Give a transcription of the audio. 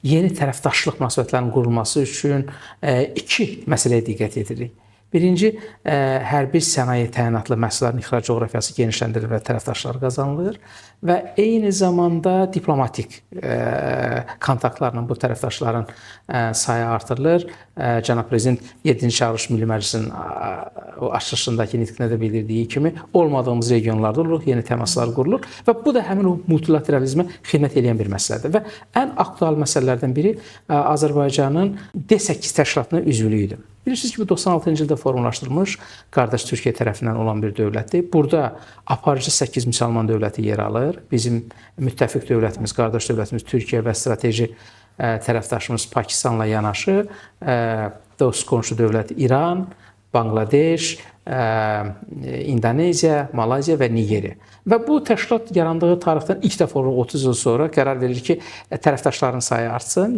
yeni tərəfdaşlıq münasibətlərinin qurulması üçün iki məsələyə diqqət yetiririk. Birinci, hərbi sənaye təyinatlı məhsulların ixrac coğrafiyası genişləndirilir və tərəfdaşlar qazanılır və eyni zamanda diplomatik kontaktlarla bu tərəfdaşların sayı artırılır. Cənab Prezident 7-ci çağırış Milli Məclisinin o açılışındakı nitqində də bildirdiyi kimi olmadığımız regionlarda oluruq, yeni təmaslar qurulur və bu da həmin o multilateralizmə xidmət edən bir məsələdir və ən aktual məsələlərdən biri Azərbaycanın D8 təşkilatına üzvlüyüdür. Bilirsiniz ki, bu 96-cı ildə formalaşdırılmış qardaş Türkiyə tərəfindən olan bir dövlətdir. Burada aparıcı 8 müsəlman dövləti yer alır. Bizim müttəfiq dövlətimiz, qardaş dövlətimiz Türkiyə və strateji tərəfdaşımız Pakistanla yanaşı dost qonşu dövlət İran, Banqladeş, İndoneziya, Malayziya və Nigeriya. Və bu təşkilat yarandığı tarixdən ilk dəfə olaraq 30 il sonra qərar verir ki, tərəfdaşların sayı artsın.